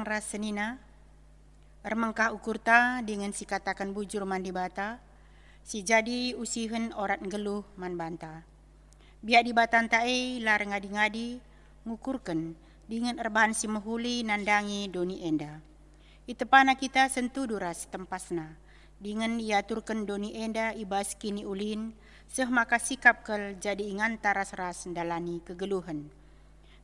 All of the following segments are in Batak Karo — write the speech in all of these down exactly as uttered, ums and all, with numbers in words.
ras senina, ermengkah ukurta dingen sikataken bujur man Dibata, si jadi usihen orat nggeluh man banta. Biak Dibatanta e la erngadi-ngadi ngukurken dingen erbahan si mehuli nandangi doni enda. Itepana kita sentudu ras tempasna, dingen iaturken doni enda i bas kiniulin, seh maka sikap kal jadi inganta ras-ras ndalani kegeluhen.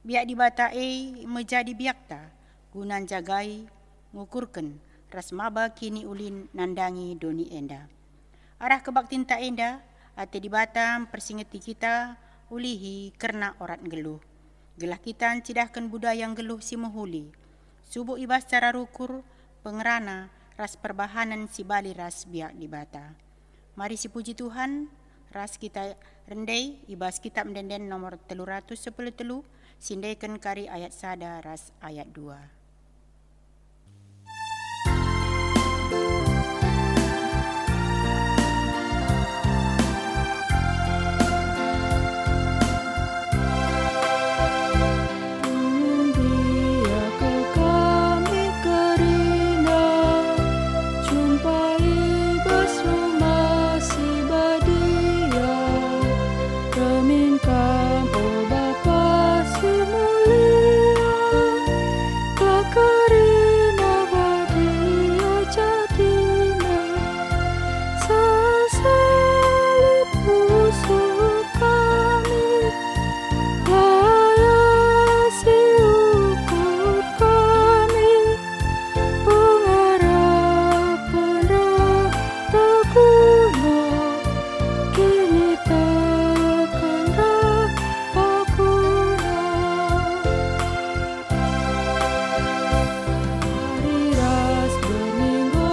Biak Dibata e me jadi biakta, guna njagai, ngukurken, ras maba kiniulin nandangi doni enda. Arah kebaktinta enda, ate Dibata mpersingeti kita ulihi kerna orat nggeluh, gelah kita ncidahken budaya nggeluh si mehuli, subuk i bas cara rukur, pengerana, ras perbahanen si bali ras biak Dibata. Mari sipuji Tuhan, ras kita rende i bas Kitab Ende-enden nomor telu ratus sepuluh telu, si ndeken kari ayat sada ras ayat dua. Tunggung dia kami kerina, jumpa i bas rumah si badia. Remin Kam, o Bapa si mulia, la kerina badia jadina. Salsali pusuh kami, layasi ukur kami, pengarapen rata guna, kiniteken rata guna. Hari ras dua minggu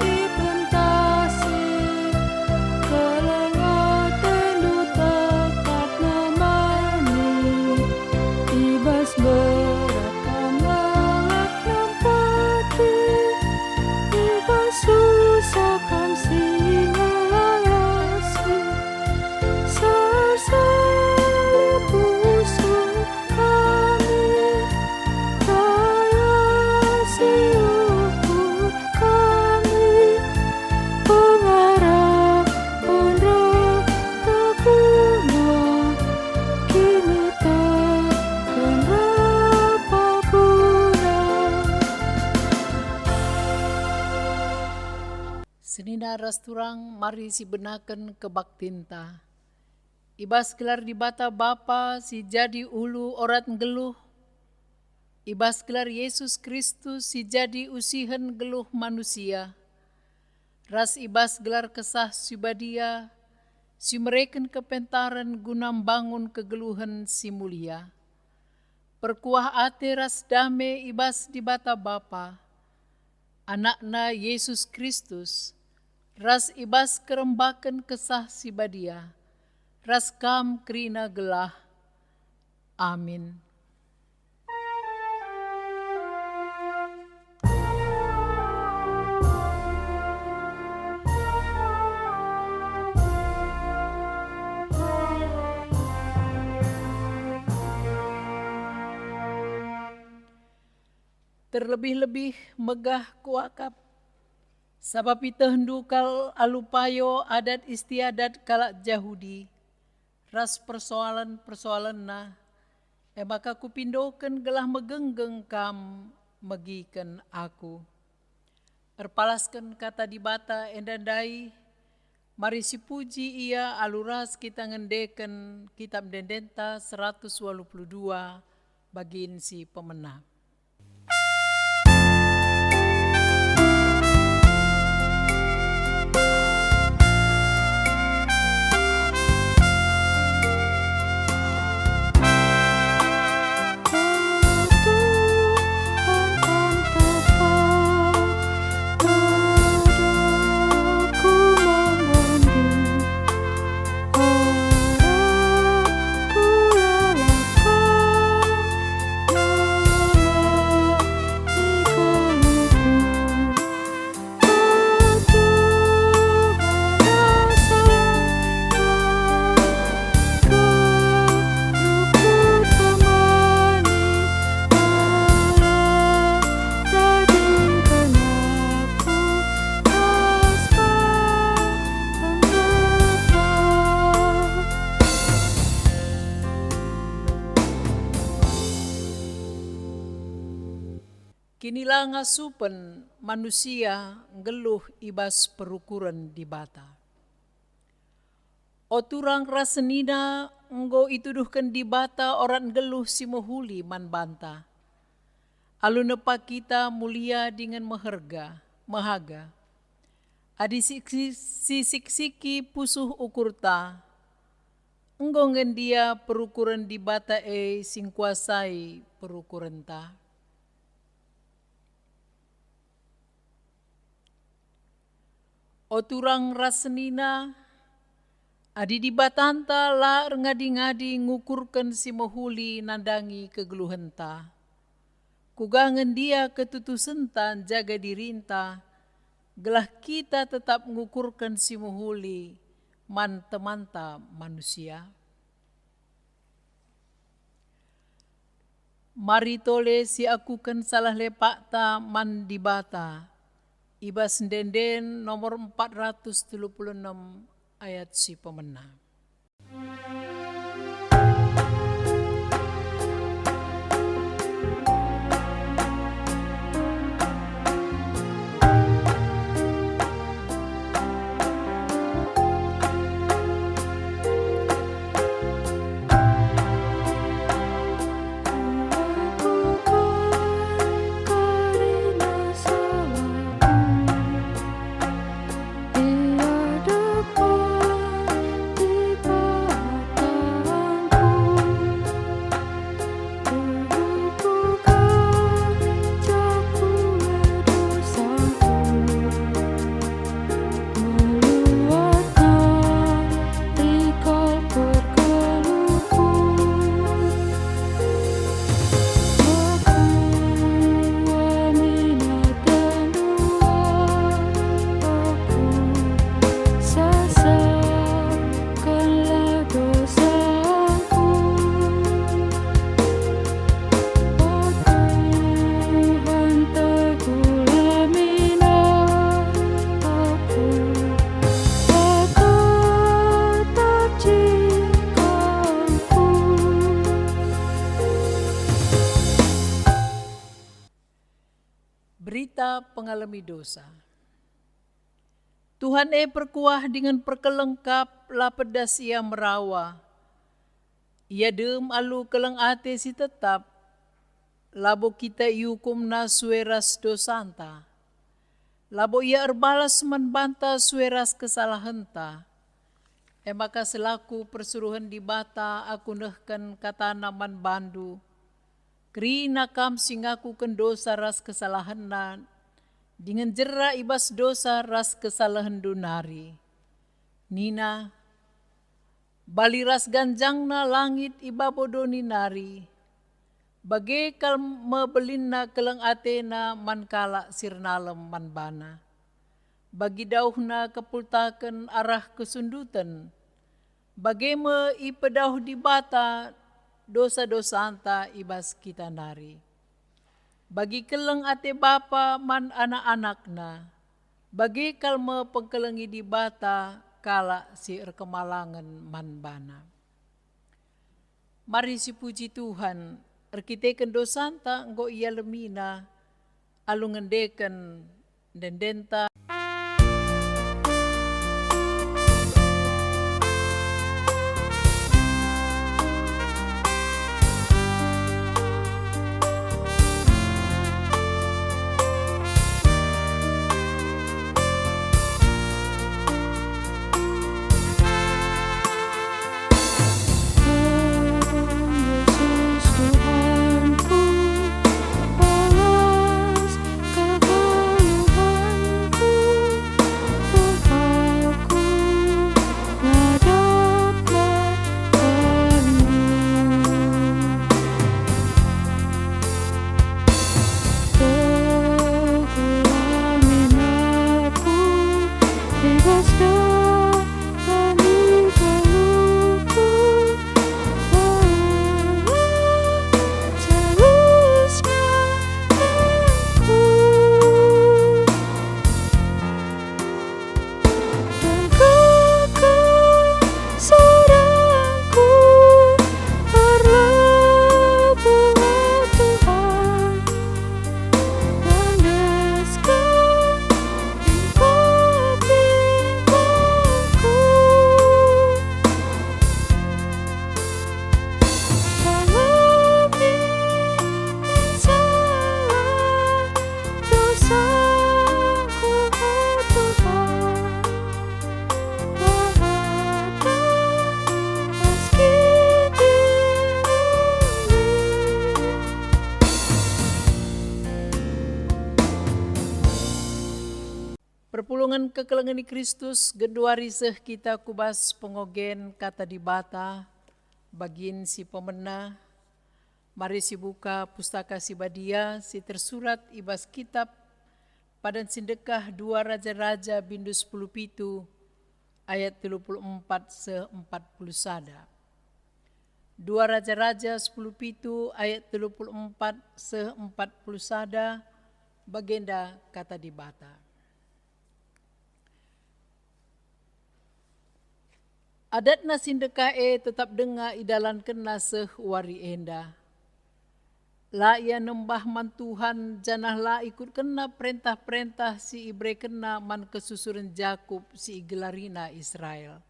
ipentasi, keleng atendu tetap nemani. I bas berat Kam lalap nampati, i bas susah Kam si ngelayasi. Salsali pusuh kami, layasi ukur kami, pengarapen rata guna, kiniteken rata guna. Senina ras turang, mari sibenaken kebaktinta. I bas gelar Dibata Bapa si jadi ulu orat nggeluh, i bas gelar Yesus Kristus si jadi usihen geluh manusia, ras i bas gelar Kesah Si Badia si mereken kepentaren guna mbangun kegeluhen si mulia, perkuah ate ras dame i bas Dibata Bapa, Anakna Yesus Kristus, ras i bas kerembaken Kesah Si Badia, ras kam kerina gelah. Amin. Terlebih-lebih megah kuakap, sabap ietehndu kal alu payo adat istiadat kalak Jahudi, ras persoalen-persoalenna, e maka kupindoken gelah megenggeng kam megiken aku. Erpalasken Kata Dibata enda ndai, mari sipuji Ia alu ras kita ngendeken Kitab Ende-endenta seratus waluh puluh dua, bagin si pemena. Nila ngasupen manusia nggeluh i bas perukuren Dibata. O turang ras senina, enggo ituduhken Dibata orat nggeluh si mehuli man banta. Alu nepa kita mulia dingen meherga, mehaga. Adi siksi-, sisiksiki pusuh ukurta, enggo nge ndia perukuren Dibata e si ngkuasai perukurenta? O turang ras senina, adi Dibatanta la erngadi-ngadi ngukurken si mehuli nandangi kegeluhenta, kuga nge ndia ketutusenta njaga dirinta, gelah kita tetap ngukurken si mehuli man temanta manusia? Mari tole siakuken salah lepakta man Dibata i bas Ende-enden nomor empat ratus telu puluh enem ayat si pemena. Berita pengalemi dosa. Tuhan e perkuah dingen perkeleng kap, la pedas Ia merawa. Ia dem alu keleng ate si tetap. Labo kita iukumNa sue ras dosanta. Labo Ia erbalas man banta sue ras kesalahenta. E maka selaku persuruhen Dibata aku nehken kataNa man bandu, kerina kam si ngakuken dosa ras kesalahenna, dingen jera i bas dosa ras kesalahenndu nari. Nina, "Bali ras ganjangna langit i babo doni nari, bage kal me belinna keleng atena man kalak si ernalem man baNa. Bagi dauhna kepultaken arah kesunduten, bage me ipedauh Dibata dosa-dosanta i bas kita nari. Bagi keleng ate bapa man anak-anakna, bage kal me pengkelengi Dibata kalak si erkemalangen man baNa." Mari sipuji Tuhan, erkiteken dosanta enggo ialemiNa alu ngendeken ende-endenta. Kekelengen Kristus, genduari seh kita ku bas pengogen Kata Dibata, bagin si pemena. Mari sibuka Pustaka Si Badia si tersurat i bas kitab Padan Sindekah dua Raja-Raja bindu sepuluh pitu ayat telu puluh empat seh empat puluh sada. Dua Raja-Raja sepuluh pitu ayat telu puluh empat seh empat puluh sada, bagenda Kata Dibata. Adatna si ndekah e tetap denga idalankenna seh wari enda. La ia nembah man Tuhan, janah la ikutkenna perentah-perentah si iberekenna man kesusuren Jakup si igelarina Israel.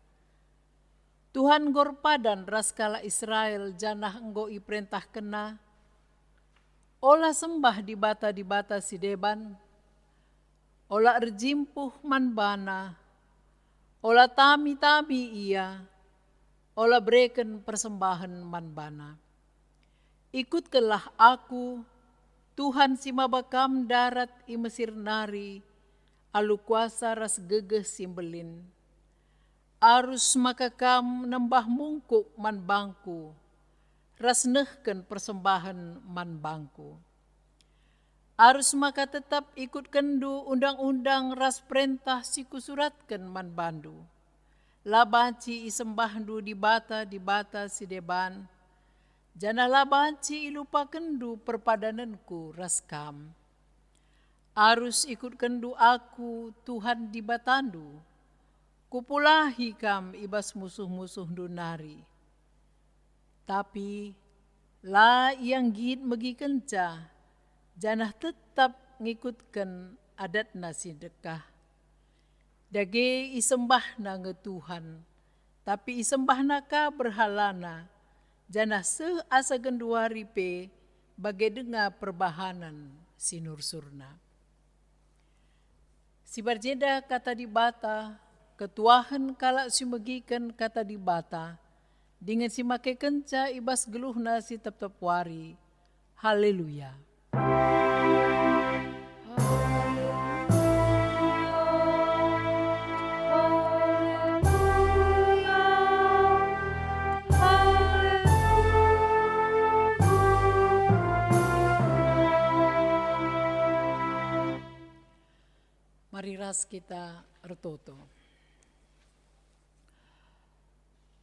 Tuhan enggo erpadan ras kalak Israel, janah enggo iperentahkenna, "Ola sembah dibata-dibata si deban, ola erjimpuh man bana, ola tami-tami ia, ola bereken persembahen man bana. Ikutkenlah Aku, Tuhan si maba kam ndarat i Mesir nari, alu kuasa ras gegeh si mbelin. Arus maka kam nembah mungkuk man bangKu, ras nehken persembahen man bangKu. Arus maka tetap ikutkenndu undang-undang ras perentah si Kusuratken man bandu. La banci isembahndu dibata-dibata si deban, janah la banci ilupakenndu perpadanenKu ras kam. Arus ikutkenndu Aku, Tuhan Dibatandu. Kupulahi kam i bas musuh-musuhndu nari." Tapi la ia nggit megikenca, janah tetap ngikutken adatna si ndekah. Dage isembahna nge Tuhan, tapi isembahna ka berhalana, janah seh asa genduari pe bage denga perbahanen si nursurna. Si bas jenda Kata Dibata, ketuahen kalak si megiken Kata Dibata, dingen si makekenca i bas geluhna si tep-tep wari. Haleluya! Mari ras kita ertoto.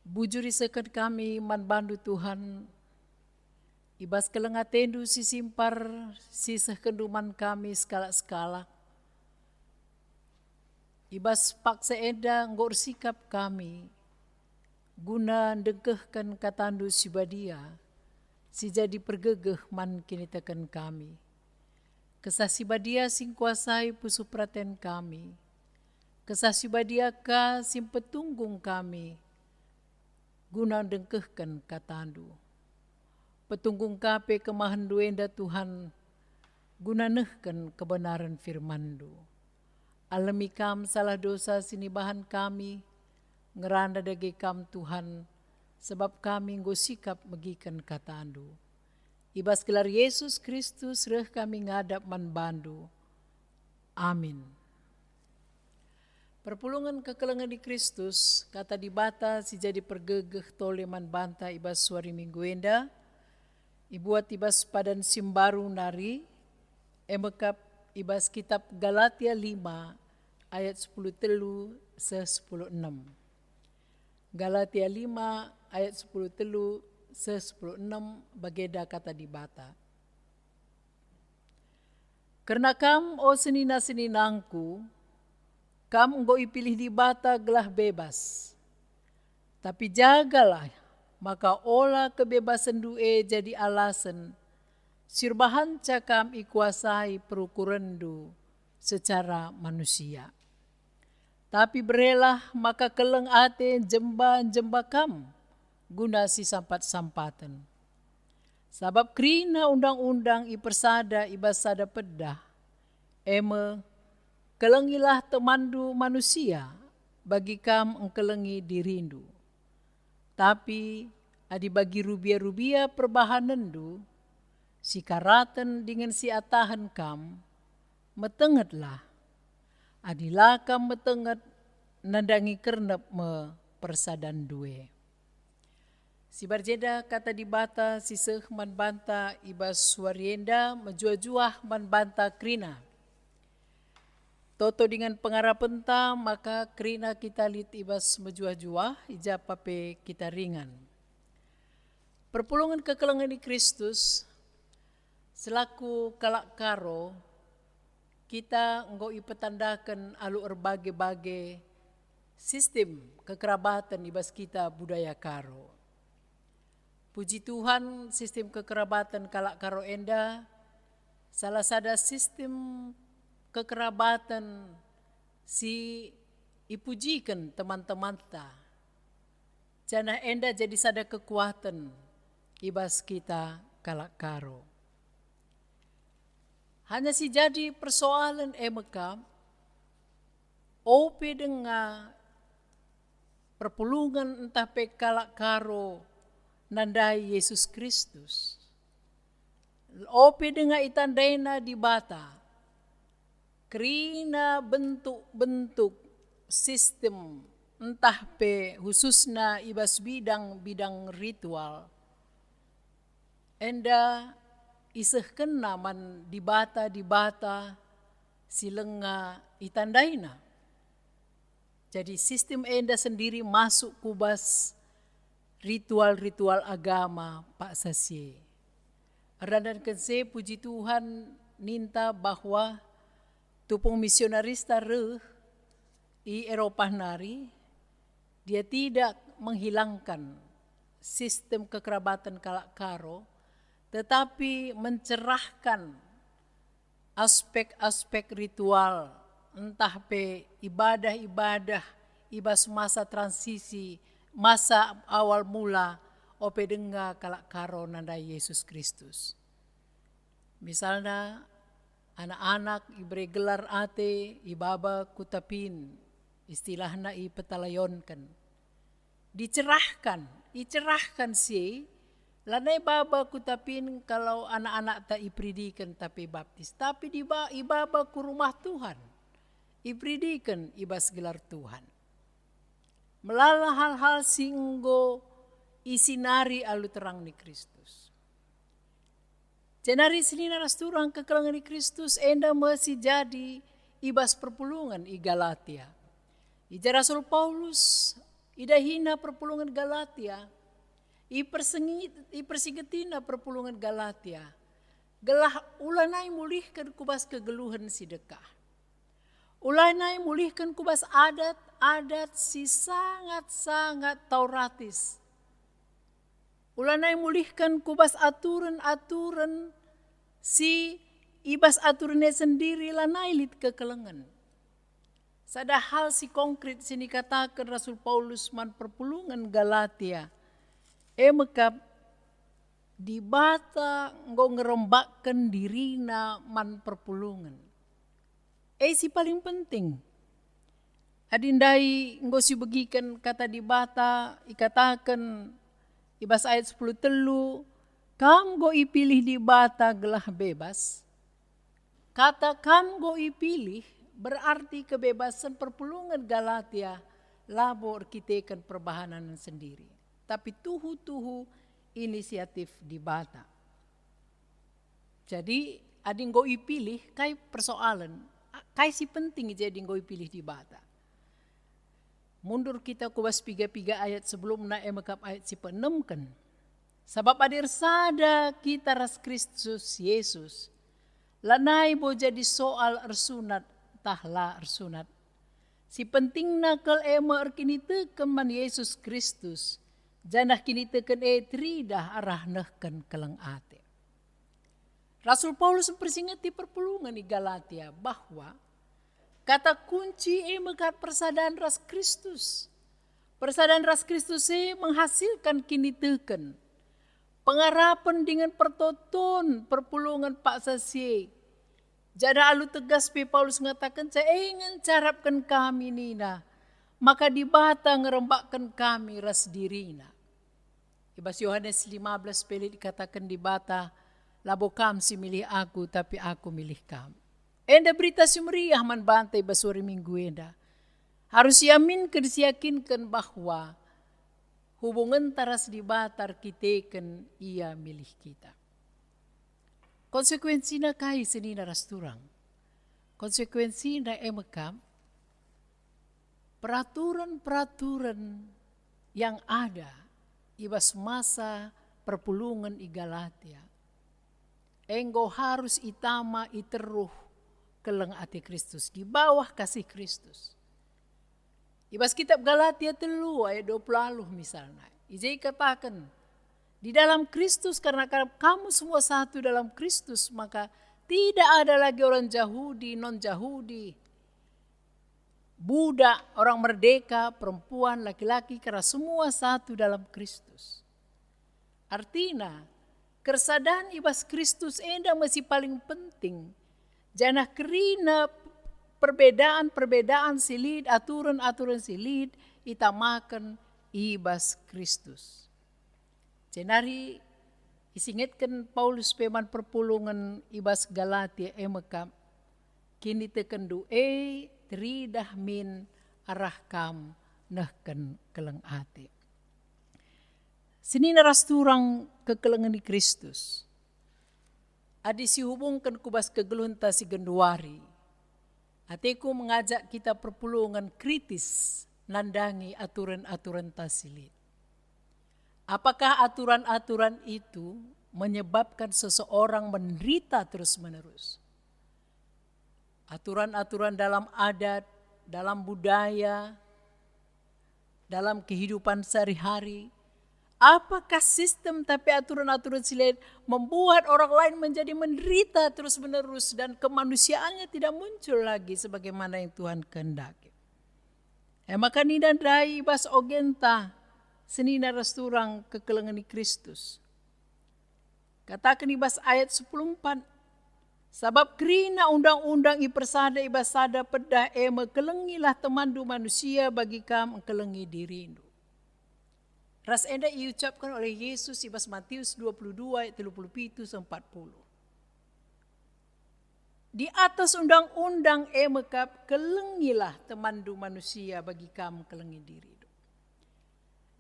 Bujur isehken kami man bandu, Tuhan, i bas keleng atendu si simpar si isehkenndu man kami sekalak-sekalak. I bas paksa enda enggo ersikap kami, guna ndengkehken katandu si badia, si jadi pergegeh man kiniteken kami. Kesah si badia si ngkuasai pusuh peraten kami. Kesah si badia ka si mpetunggung kami guna ndengkehken katandu. Petunggung ka pe kemahenndu enda, Tuhan, guna nehken kebenaren firmanndu. Alemi kam salah dosa si nibahan kami, ngerana dage kam, Tuhan, sebab kami enggo sikap megiken katandu. I bas gelar Yesus Kristus reh kami ngadap man bandu. Amin. Perpulungen kekelengen di Kristus, Kata Dibata si jadi pergegeh tole man banta i bas suari Minggu enda, ibuat i bas padan si mbaru nari, e mekap i bas kitab Galatia lima ayat sepuluh telu seh sepuluh enem. Galatia lima ayat sepuluh telu seh sepuluh enem, bagenda Kata Dibata. Kerna kam, o senina-seninangku, kam enggo ipilih Dibata gelah bebas. Tapi jagalah maka ola kebebasenndu e jadi alasen si erbahanca kam ikuasai perukurenndu secara manusia. Tapi berelah maka keleng ate njemba-njemba kam guna sisampat-sampaten. Sabap kerina undang-undang ipersada i bas sada pedah, e me, "Kelengilah temanndu manusia, bagi kam engkelengi dirindu." Tapi adi bagi rubia-rubia perbahanenndu, sikaraten dingen siatahen kam, metengetlah. Adi la kam metenget, nandangi kernep me persadanndu e. Sibar jenda kata Dibata si seh man banta i bas wari enda mejuah-juah man banta kerina. Toto dingen pengarapenta maka kerina kita lit i bas mejuah-juah, i ja pa pe kita ringan. Perpulungen kekelengen i Kristus, selaku kalak Karo, kita enggo ipetandaken alu erbage-bage sistem kekerabaten i bas kita budaya Karo. Puji Tuhan, sistem kekerabaten kalak Karo enda salah sada sistem kekerabaten si ipujiken teman-temanta. Janah enda jadi sada kekuaten i bas kita kalak Karo. Hanya si jadi persoalen e mekam, ope denga perpulungen ntah pe kalak Karo nandai Yesus Kristus. Ope denga itandaina Dibata, kerina bentuk-bentuk sistem ntah pe khususna i bas bidang-bidang ritual. Enda isehkenna man dibata-dibata si langa itandaina. Jadi sistem enda sendiri masuk ku bas ritual-ritual agama paksa si e. Erdandanken si e, puji Tuhan, ninta bahwa tupung misionarista reh i Eropa nari, dia tidak menghilangkan sistem kekerabaten kalak Karo, tetapi mencerahkan aspek-aspek ritual, ntah pe ibadah-ibadah i bas masa transisi, masa awal mula, ope denga kalak Karo nandai Yesus Kristus. Misalna, anak-anak ibere gelar ate, ibaba ku tapin, istilahna ipetalionken. Dicerahkan, icerahkan si e, lanai baba ku tapin kalau anak-anakta iperidiken tapi baptis, tapi diba-, ibaba ku rumah Tuhan, iperidiken i bas gelar Tuhan. Melala hal-hal si enggo isinari alu terang ni Kristus. Jenari senina ras turang kekelengen i Kristus enda me si jadi i bas perpulungen i Galatia. I ja Rasul Paulus idahina perpulungen Galatia, ipersengi-, ipersingetina perpulungen Galatia, gelah ulanai mulihken ku bas kegeluhen si dekah. Ulanai mulihken ku bas adat-adat si sangat-sangat tauratis. Ulanai mulihken ku bas aturen-aturen si i bas aturen e sendiri lanai lit kekelengen. Sada hal si konkrit si nikataken Rasul Paulus man perpulungen Galatia, e mekap Dibata enggo ngerembakken diriNa man perpulungen. E si paling penting. Adi ndai enggo sibegiken kata Dibata ikataken i bas ayat sepuluh telu, "Kam enggo ipilih Dibata gelah bebas." Kata "kam enggo ipilih" berarti kebebasan perpulungen Galatia labo erkiteken perbahanen sendiri, tapi tuhu-tuhu inisiatif Dibata. Jadi, adi enggo ipilih, kai persoalen? A-, kai si penting jadi enggo ipilih Dibata? Mundur kita ku bas piga-piga ayat sebelumna, e mekap ayat si peenemken. Sabap adi ersada kita ras Kristus Yesus, lanai bo jadi soal ersunat tah la ersunat. Si pentingna kal e me erkiniteken man Yesus Kristus, janah kiniteken e teridah arah nehken keleng ate. Rasul Paulus mpersingeti perpulungen i Galatia bahwa kata kunci e mekap persadan ras Kristus. Persadan ras Kristus e menghasilkan kiniteken, pengarapen dingen pertoton perpulungen paksa si e. Janah alu tegas pe Paulus ngatakenca e ngenca arapken kami nina, maka Dibata ngerembakken kami ras diriNa. I bas Yohanes lima belas pe lit ikataken Dibata, "Labo kam si milih aku, tapi aku milih kam." Enda Berita Si Meriah man banta i bas wari Minggu enda. Arus iaminken, siyakinken bahwa hubungenta ras Dibata erkiteken Ia milih kita. Konsekuensina kai senina ras turang? Konsekuensina e me kap, peraturan-peraturan yang ada i bas masa perpulungen i Galatia enggo harus itama i teruh keleng ate Kristus, di bawah kasih Kristus. I bas kitab Galatia telu ayat dua puluh waluh misalna, i je ikataken, "Di dalam Kristus, karena ka-, kamu semua satu dalam Kristus, maka tidak ada lagi orang Jahudi, non-Jahudi, budak, orang merdeka, perempuan, laki-laki, karena semua satu dalam Kristus." Artina, kersadan i bas Kristus enda me si paling penting, janah kerina perbedaan-perbedaan si lit, aturen-aturen si lit, itamaken i bas Kristus. Jenari isingetken Paulus pe man perpulungen i bas Galatia e me kap, "Kinitekenndu e teridah min arah kam nehken keleng ate." Senina ras turang kekelengen Kristus. Adi sihubungken ku bas kegeluhenta si genduari, ateku mengajak kita perpulungen kritis nandangi aturen-aturenta si lit. Apakah aturan-aturan itu menyebabkan seseorang menderita terus-menerus? Aturan-aturan dalam adat, dalam budaya, dalam kehidupan sehari-hari? Apakah sistem tapi aturan-aturan si lit membuat orang lain menjadi menderita terus-menerus dan kemanusiaannya tidak muncul lagi sebagaimana yang Tuhan kehendaki? E maka nina ndai i bas ogenta senina ras turang kekelengen Kristus. Kataken i bas ayat sepuluh empat, "Sabap kerina undang-undang ipersada i bas sada pedah, e me, 'Kelengilah temanndu manusia,' bagi kam engkelengi dirindu." Ras enda iucapken oleh Yesus i bas Matius dua puluh dua ayat tiga puluh pitu sampai empat puluh. Di atas undang-undang e me kap, "Kelengilah temanndu manusia bagi kam engkelengi dirindu."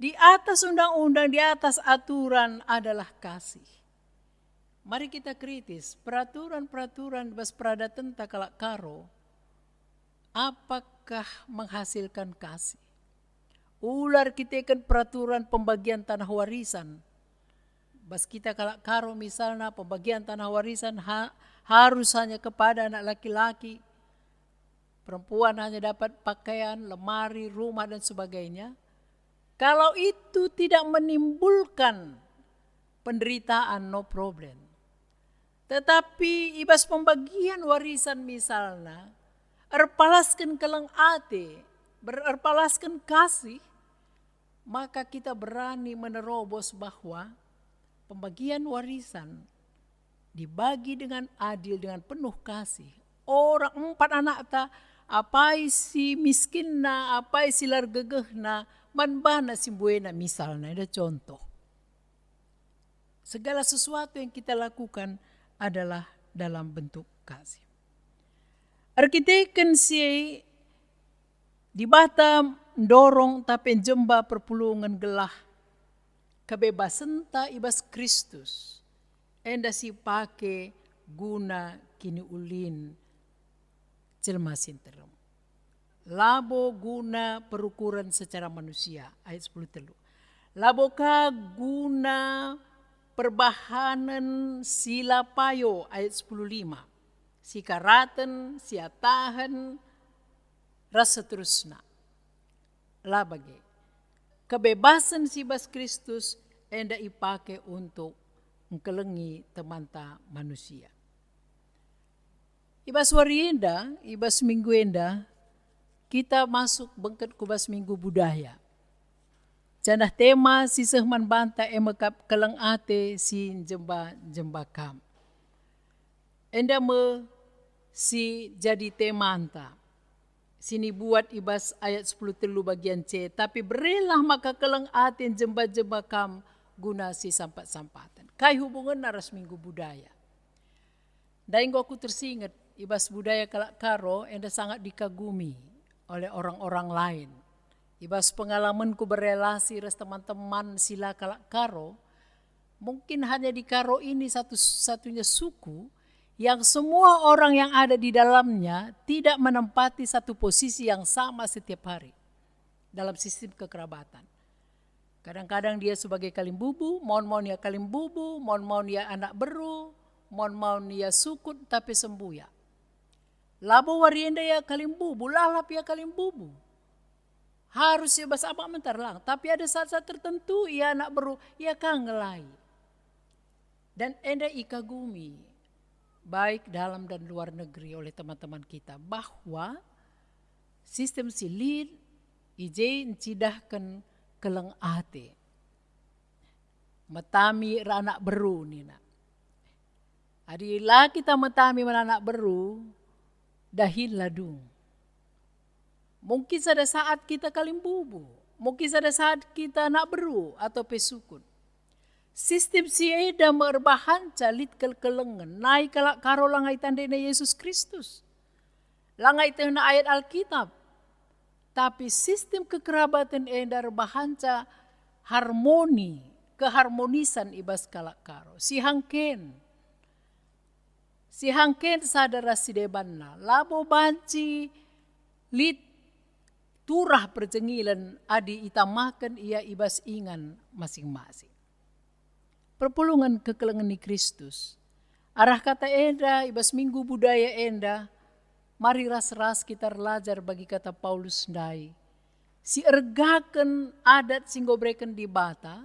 Di atas undang-undang, di atas aturan adalah kasih. Mari kita kritis, peraturan-peraturan bas peradatenta kalak Karo, apakah menghasilkan kasih? Ula erkiteken peraturan pembagian tanah warisan. Bas kita kalak Karo misalna, pembagian tanah warisan ha-, harus hanya kepada anak laki-laki. Perempuan hanya dapat pakaian, lemari, rumah, dan sebagainya. Kalau itu tidak menimbulkan penderitaan, no problem. Tetapi i bas pembagian warisan misalna, erpalasken keleng ate, ber-, erpalasken kasih, maka kita berani menerobos bahwa pembagian warisan dibagi dengan adil, dengan penuh kasih. Orang empat anakta, apai si miskinna, apai si la ergegehna, man bana si mbuena misalna, enda contoh. Segala sesuatu yang kita lakukan adalah dalam bentuk kasih. Erkiteken si Dibata ndorong tapi njemba perpulungen gelah kebebasenta i bas Kristus, enda sipake guna kiniulin jelma si nterem. Labo guna perukuren secara manusia, ayat sepuluh telu. Labo ka guna perbahanen si la payo, ayat sepuluh lima. Sikaraten, siatahen, ras seterusna. La bage. Kebebasen si bas Kristus enda ipake untuk engkelengi temanta manusia. I bas wari enda, i bas minggu enda, kita masuk bengket ku bas Minggu Budaya. Janah tema si seh man banta e mekap keleng ate si njemba-njemba kam. Enda me si jadi temanta, si nibuat i bas ayat sepuluh telu bagian C, "Tapi berelah maka keleng ate njemba-njemba kam guna si sampat-sampaten." Kai hubungenna ras Minggu Budaya? Ndai enggo aku tersinget I bas budaya kalak Karo enda sangat dikagumi oleh orang-orang lain. I bas pengalamenku berelasi ras teman-teman si la kalak Karo, mungkin hanya di Karo ini satu-satunya suku yang semua orang yang ada di dalamnya tidak menempati satu posisi yang sama setiap hari dalam sistem kekerabatan. Kadang-kadang dia sebagai kalimbubu, maun-maun ia kalimbubu, maun-maun ia anak beru, maun-maun ia sukut, tapi sembuyak. Labo wari enda ia kalimbubu, lalap ia kalimbubu. Harus ia bas amak mentar lang, tapi ada saat-saat tertentu ia anak beru, ia ka ngelai. Dan enda ikagumi, baik dalam dan luar negeri, oleh teman-teman kita, bahwa sistem si lit i je ncidahken keleng ate. Metami ras anak beru nina. Adi la kita metami man anak beru, dahin la dung. Mungkin sada saat kita kalimbubu, mungkin sada saat kita anak beru atau pe sukut. Sistem si enda me erbahanca lit keleng-kelengen, nai kalak Karo langai tandena Yesus Kristus. Langai tehna ayat Alkitab. Tapi sistem kekerabaten enda erbahanca harmoni, keharmonisan i bas kalak Karo. Si hangken. Si hangken sada ras si debanna, labo banci lit turah perjengilen adi itamaken ia i bas ingan masing-masing. Perpulungen kekelengen ni Kristus. Arah kata enda i bas Minggu Budaya enda, mari ras-ras kita erlajar bagi kata Paulus ndai, si ergaken adat si enggo bereken Dibata,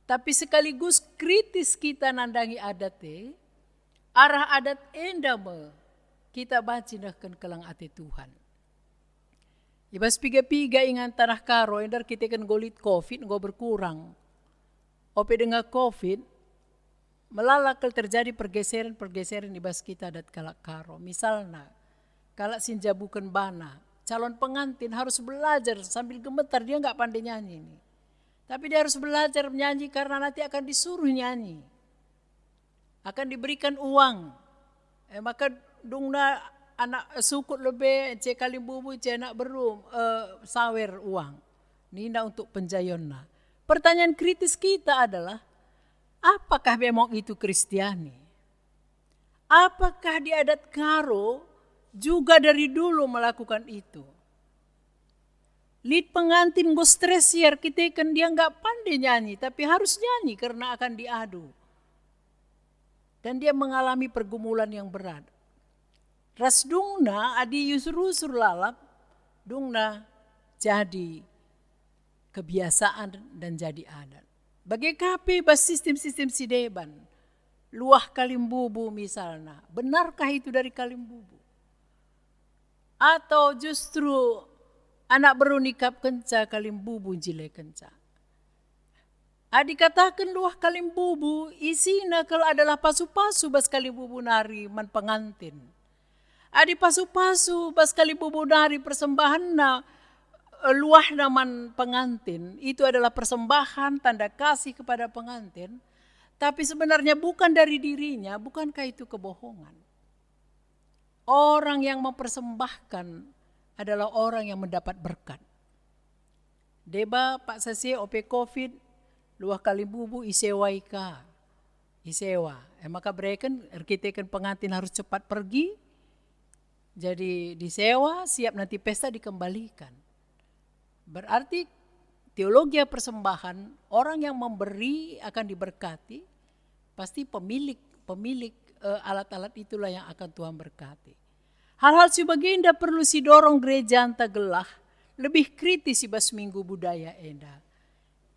tapi sekaligus kritis kita nandangi adat e, arah adat enda me kita banci nehken keleng ate Tuhan. I bas piga-piga ingan taneh Karo enda erkiteken enggo lit covid enggo berkurang. Ope denga covid, melala kal terjadi pergeseran-pergeseran i bas kita adat kalak Karo. Misalna, kalak si njabuken bana, calon pengantin harus belajar sambil gemetar, dia nggak pandai nyanyi nih. Tapi dia harus belajar menyanyi karena nanti akan disuruh nyanyi. Akan diberikan uang. E maka dungna anak, e, sukut lebe, ence kalimbubu, ence anak beru, e, sawer uang. Nina untuk penjayonna. Pertanyaan kritis kita adalah, apakah memang itu Kristiani? Apakah di adat Karo juga dari dulu melakukan itu? Lit pengantin enggo stres ia erkiteken dia nggak pandai nyanyi, tapi harus nyanyi karena akan diadu. Dan dia mengalami pergumulan yang berat. Ras dungna adi iusur-usur lalap, dungna jadi kebiasaan dan jadi adat. Bage ka pe bas sistem-sistem si deban, luah kalimbubu misalna, benarkah itu dari kalimbubu? Atau justru anak beru nikapkenca kalimbubu njilekenca? Adi kataken luah kalimbubu, isina kal adalah pasu-pasu bas kalimbubu nari man pengantin. Adi pasu-pasu bas kalimbubu nari persembahanna, e, luahna man pengantin, itu adalah persembahan tanda kasih kepada pengantin, tapi sebenarnya bukan dari dirinya, bukankah itu kebohongan? Orang yang mempersembahkan adalah orang yang mendapat berkat. Deba paksa si ope covid, luah kalimbubu isewai ka. Isewa. E maka bereken erkiteken pengantin harus cepat pergi, jadi disewa, siap nanti pesta dikembalikan. Berarti teologia persembahan, orang yang memberi akan diberkati, pasti pemilik, pemilik, eh, alat-alat itulah yang akan Tuhan berkati. Hal-hal si bagenda perlu sidorong gerejanta gelah lebih kritis i bas Minggu Budaya enda.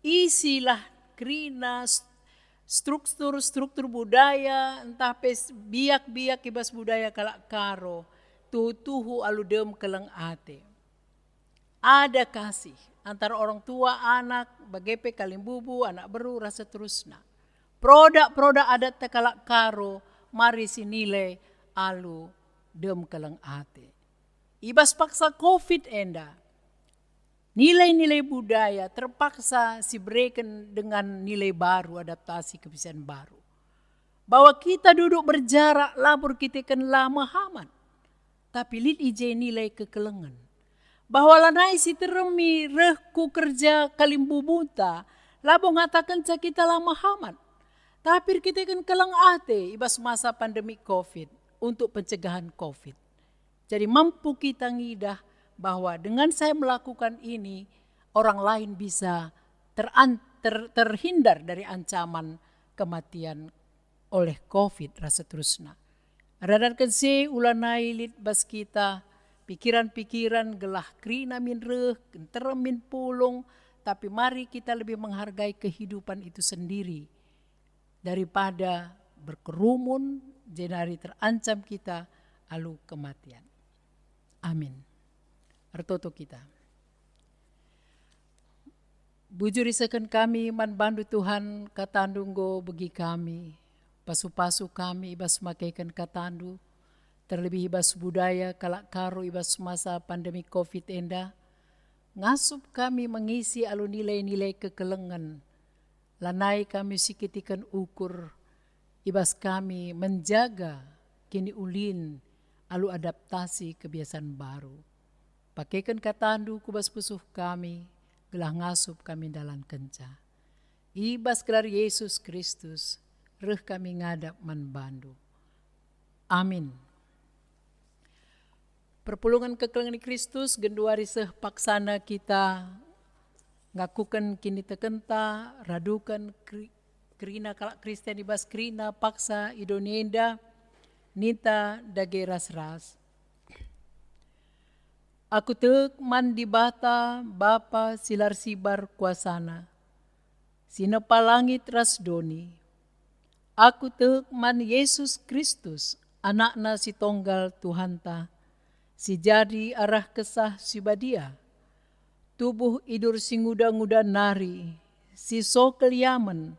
Isilah kerina s-, struktur-struktur budaya, ntah pe s-, biak-biak i bas budaya kalak Karo, tuhu-tuhu alu dem keleng ate. Ada kasih antara orang tua, anak, bage pe kalimbubu, anak beru, ras seterusna. Produk-produk adat kalak Karo mari sinilai alu dem keleng ate. I bas paksa covid enda, nilai-nilai budaya terpaksa sibereken dengan nilai baru, adaptasi kebiasaan baru. Bahwa kita duduk berjarak labo erkiteken la mehamat. tapi lit i je nilai kekelengen. Bahwa lanai si teremi reh ku kerja kalimbubunta, labo ngatakenca kita la mehamat, tapi erkiteken keleng ate i bas masa pandemi covid untuk pencegahan covid. Jadi mampu kita ngidah bahwa dengan saya melakukan ini, orang lain bisa teran-, ter-, terhindar dari ancaman kematian oleh covid ras seterusna. Radatken si ulanai lit bas kita pikiran-pikiran gelah kerina min reh, nterem min pulung, tapi mari kita lebih menghargai kehidupan itu sendiri daripada berkerumun, jenari terancam kita alu kematian. Amin. Ertoto kita. Bujur isehken kami man bandu Tuhan, katandu enggo begi kami, pasu-pasu kami i bas makeken katandu, terlebih i bas budaya kalak Karo i bas masa pandemi covid enda. Ngasup kami mengisi alu nilai-nilai kekelengen, lanai kami sikitiken ukur i bas kami menjaga kiniulin alu adaptasi kebiasaan baru. Pakeken katandu ku bas pusuh kami, gelah ngasup kami ndalankenca. I bas gelar Yesus Kristus, reh kami ngadap man bandu. Amin. Perpulungen kekelengen Kristus, genduari seh paksana kita ngakuken kinitekenta, raduken keri-, kerina kalak Kristen i bas kerina paksa i doni enda, ninta dage ras-ras. Aku tek man Dibata, Bapa si la ersibar kuasaNa, si nepa langit ras doni. Aku tek man Yesus Kristus, AnakNa si Tonggal Tuhanta, si jadi arah Kesah Si Badia, tubuh idur si nguda-nguda nari, si so keliamen,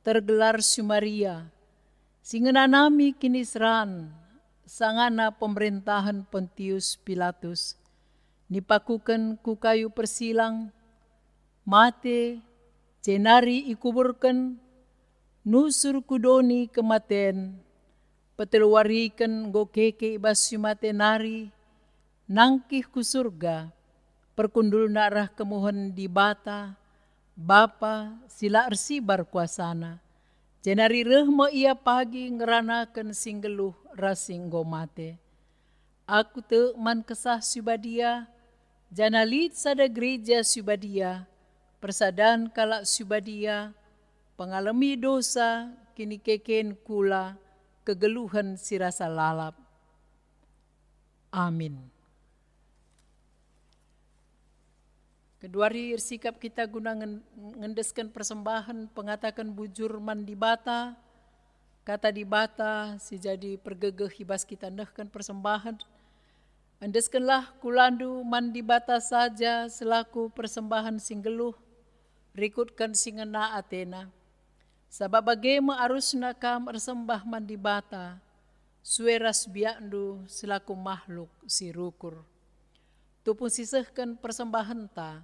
tergelar si Maria, si ngenanami kiniseran sangana pemerentahen Pontius Pilatus, nipakuken ku kayu persilang, mate, jenari ikuburken, nusur ku doni kematen, peteluwariken enggo keke i bas si mate nari, nangkih ku Surga, perkundulna arah kemuhen Dibata, Bapa si la ersibar kuasaNa, jenari reh me Ia pagi ngeranaken si nggeluh ras si enggo mate. Aku tek man Kesah Si Badia, janah lit sada gereja si badia, persadan kalak si badia, pengalemi dosa, kinikeken kula, kegeluhen si rasa lalap. Amin. Genduari ersikap kita guna ngen-, ngendesken persembahen pengataken bujur man Dibata, kata Dibata si jadi pergegeh i bas kita nehken persembahen. Endeskenlah kulandu man Dibata saja selaku persembahen si nggeluh, rikutken si ngena ateNa. Sabap bage me arusna kam ersembah man Dibata, sue ras biakndu selaku mahluk si rukur. Tupung sisehken persembahenta,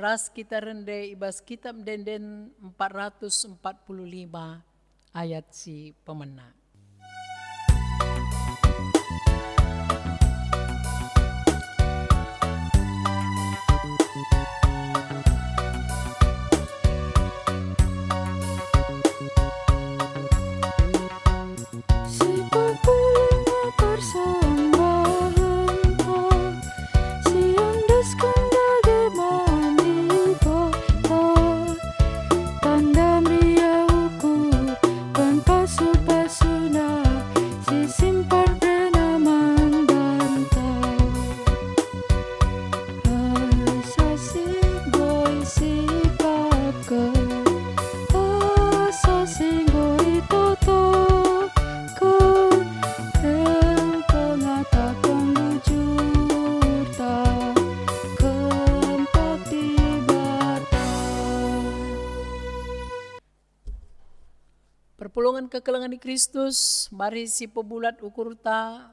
ras kita rende i bas Kitab Ende-enden empat ratus empat puluh lima ayat si pemena. Si pepulung persembahenta, si endesken dage man Dibata, tanda meriah ukur pen pasu-pasuNa, si simpar kerina man banta. Asa si enggo isikapken, asa si enggo itotoken, erpengataken bujurta, kempak Dibata. Perpulungen kekelengen Kristus, mari sipebulat ukurta,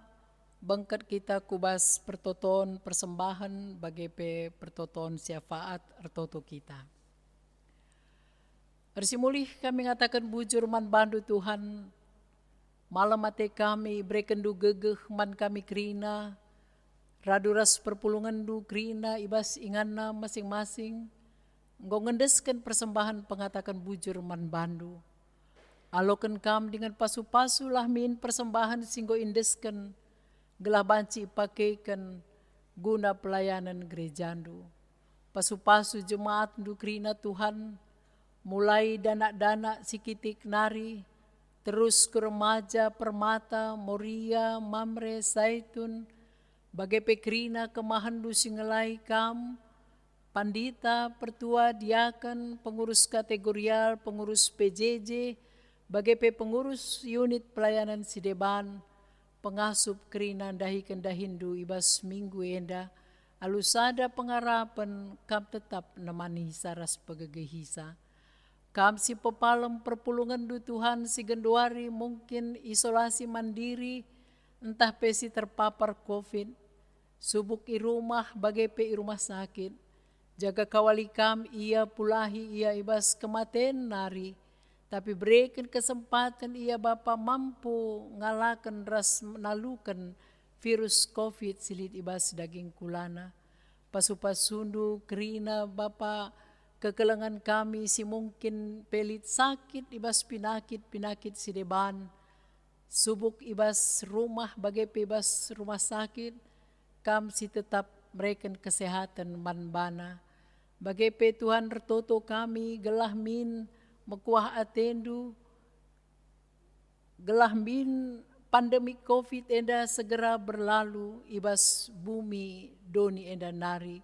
bengket kita ku bas pertoton persembahen, bage pe pertoton syafaat ertoto kita. Ersimulih kami ngataken bujur man bandu, Tuhan, Malem ate kami iberekenndu gegeh man kami kerina, radu ras perpulungenndu kerina i bas inganna masing-masing, enggo ngendesken persembahen pengataken bujur man bandu. Aloken kam dingen pasu-pasulah min persembahen si enggo iendesken, gelah banci ipakeken guna pelayanen gerejandu. Pasu-pasu jemaatndu kerina Tuhan, mulai danak-danak si kitik nari, terus ku remaja, permata, Moria, Mamre, Zaitun, bage pe kerina kemahenndu si ngelai kam, pandita, pertua, diaken, pengurus kategorial, pengurus P J J, bage pe pengurus unit pelayanan si deban, pengasup kerina ndahiken dahinndu i bas minggu enda, alu sada pengarapen kam tetap nemanisa ras pegegehisa. Kam si pepalem perpulungenndu Tuhan si genduari mungkin isolasi mandiri ntah pe si terpapar covid, subuk i rumah bage pe i rumah sakit. Jaga kawali kam ia, pulahi ia i bas kematen nari, tapi bereken kesempaten ia Bapa mampu ngalaken ras naluken virus covid si lit i bas daging kulana. Pasu-pasundu kerina Bapa kekelengen kami si mungkin pe lit sakit i bas pinakit-pinakit si deban, subuk i bas rumah bage pe i bas rumah sakit, kam si tetap mereken kesehaten man bana. Bage pe Tuhan, ertoto kami gelah min mekuah atendu, gelah min pandemi covid enda segera berlalu i bas bumi doni enda nari,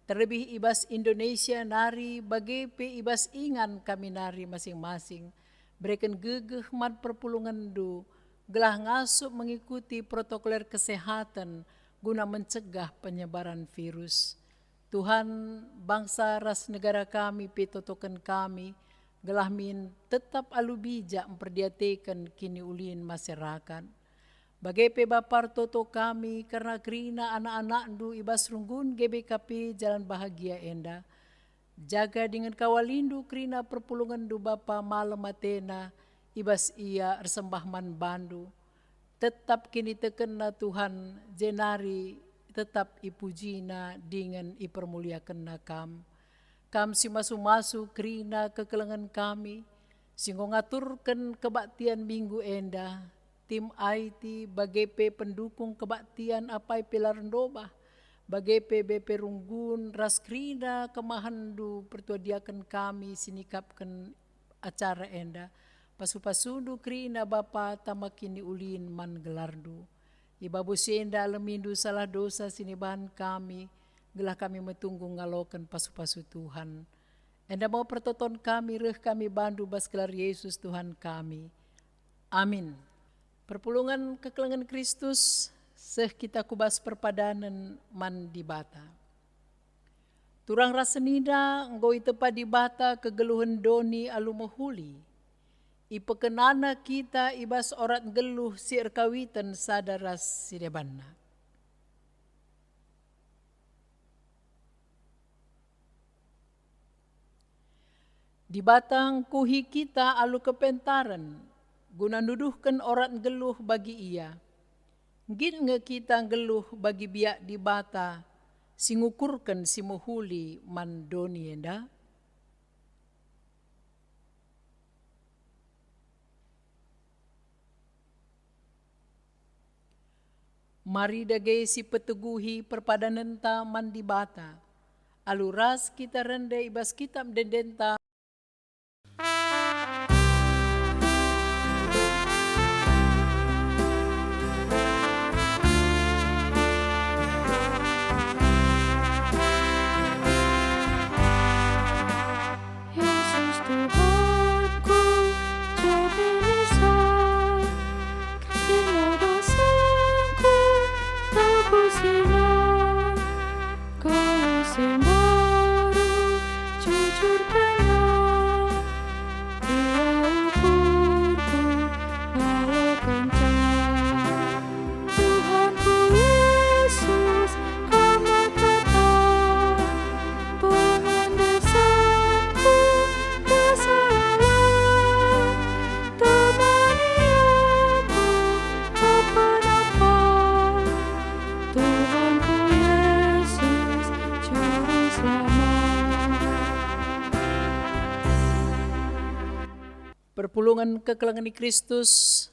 terlebih i bas Indonesia nari, bage pe i bas ingan kami nari masing-masing. Bereken gegeh man perpulungenndu, gelah ngasup mengikuti protokoler kesehatan guna mencegah penyebaran virus. Tuhan, bangsa ras negara kami pe totoken kami, gelah min tetap alu bijak mperdiateken kiniulin masyarakat. Bage pe Bapa, ertoto kami kerna kerina anak-anakndu i bas runggun G B K P Jalan Bahagia enda. Jaga dingen kawalindu kerina perpulungenndu Bapa malem atena, i bas ia ersembah man bandu. Tetap kinitekenna Tuhan, jenari tetap ipujina dingen ipermuliakenna Kam. Kam si masu-masu kerina kekelengen kami, si enggo ngaturken kebaktian minggu enda, tim I T, bage pe pendukung kebaktian apai pe la erndobah, bage pe B P Runggun ras kerina kemahenndu pertua diaken kami si nikapken acara enda. Pasu-pasundu kerina Bapa tama kiniulin man gelarndu. I babo si enda alemindu salah dosa si nibahan kami, gelah kami metunggung ngaloken pasu-pasu Tuhan. Enda me pertoton kami, reh kami bandu bas gelar Yesus Tuhan kami. Amin. Perpulungen kekelengen Kristus, seh kita ku bas perpadanen man Dibata. Turang ras senina enggo itepa Dibata kegeluhen doni alu mehuli. Ipekenana kita i bas orat nggeluh si erkawiten sada ras si debanna. Dibata ngkuhi kita alu kepentaren, guna nuduhken orat nggeluh bagi Ia. Nggit nge kita nggeluh bagi biak Dibata si ngukurken si mehuli man doni enda? Mari dage sipeteguhi perpadanenta man Dibata, alu ras kita rende i bas Kitap Ende-endenta. Jesus Tuhanku, jabunisa, kerina dosaku, tebusina, Kau si mbaru, jujur kena, Perpulungen kekelengen Kristus,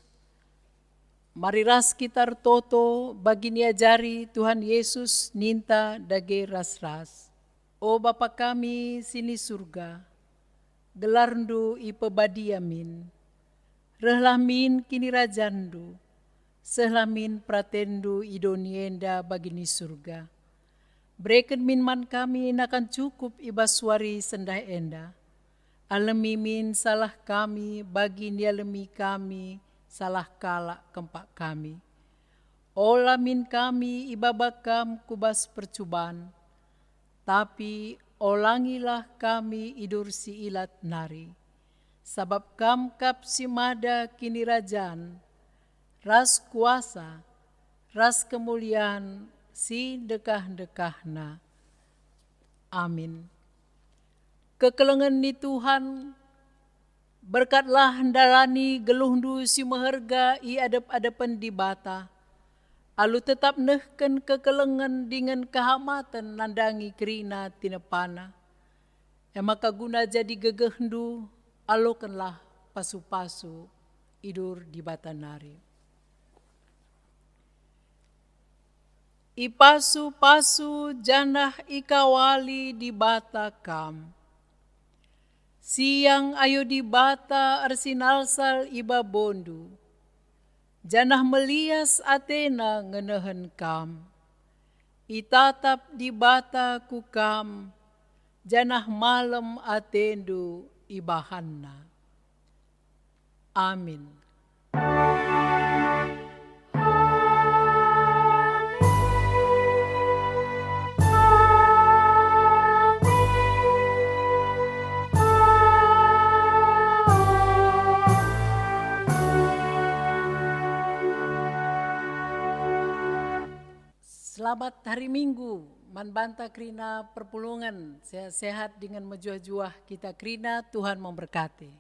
mari ras kita ertoto bagi niajari Tuhan Yesus ninta dage ras-ras. O Bapa kami si ni Surga, gelarNdu ipebadia min. Rehlah min kinirajanNdu, sehlah min peratenNdu i doni enda bagi ni Surga. Bereken min man kami nakan cukup i bas wari sendah enda. Alemi min salah kami bagi nialemi kami salah kalak kempak kami. Ola min kami ibaba Kam ku bas percuban, tapi olangilah kami idur si ilat nari. Sabap Kam kap si mada kinirajan, ras kuasa, ras kemulian si ndekah-ndekahna. Amin. Kekelengen ni Tuhan, berkatlah ndalani geluhndu si meherga i adep-adepen Dibata, alu tetap nehken kekelengen dingen kehamaten nandangi kerina tinepaNa. E maka guna jadi gegehndu, alokenlah pasu-pasu idur Dibata nari. Ipasu-pasu janah ikawali Dibata kam. Siang ayo Dibata ersinalsal i babondu, janah melias ateNa ngenehen kam. Itatap Dibata ku kam, janah malem atendu ibahanNa. Amin. Selamat hari Minggu man banta kerina perpulungen. Sehat-sehat dingen mejuah-juah kita kerina. Tuhan memberkati.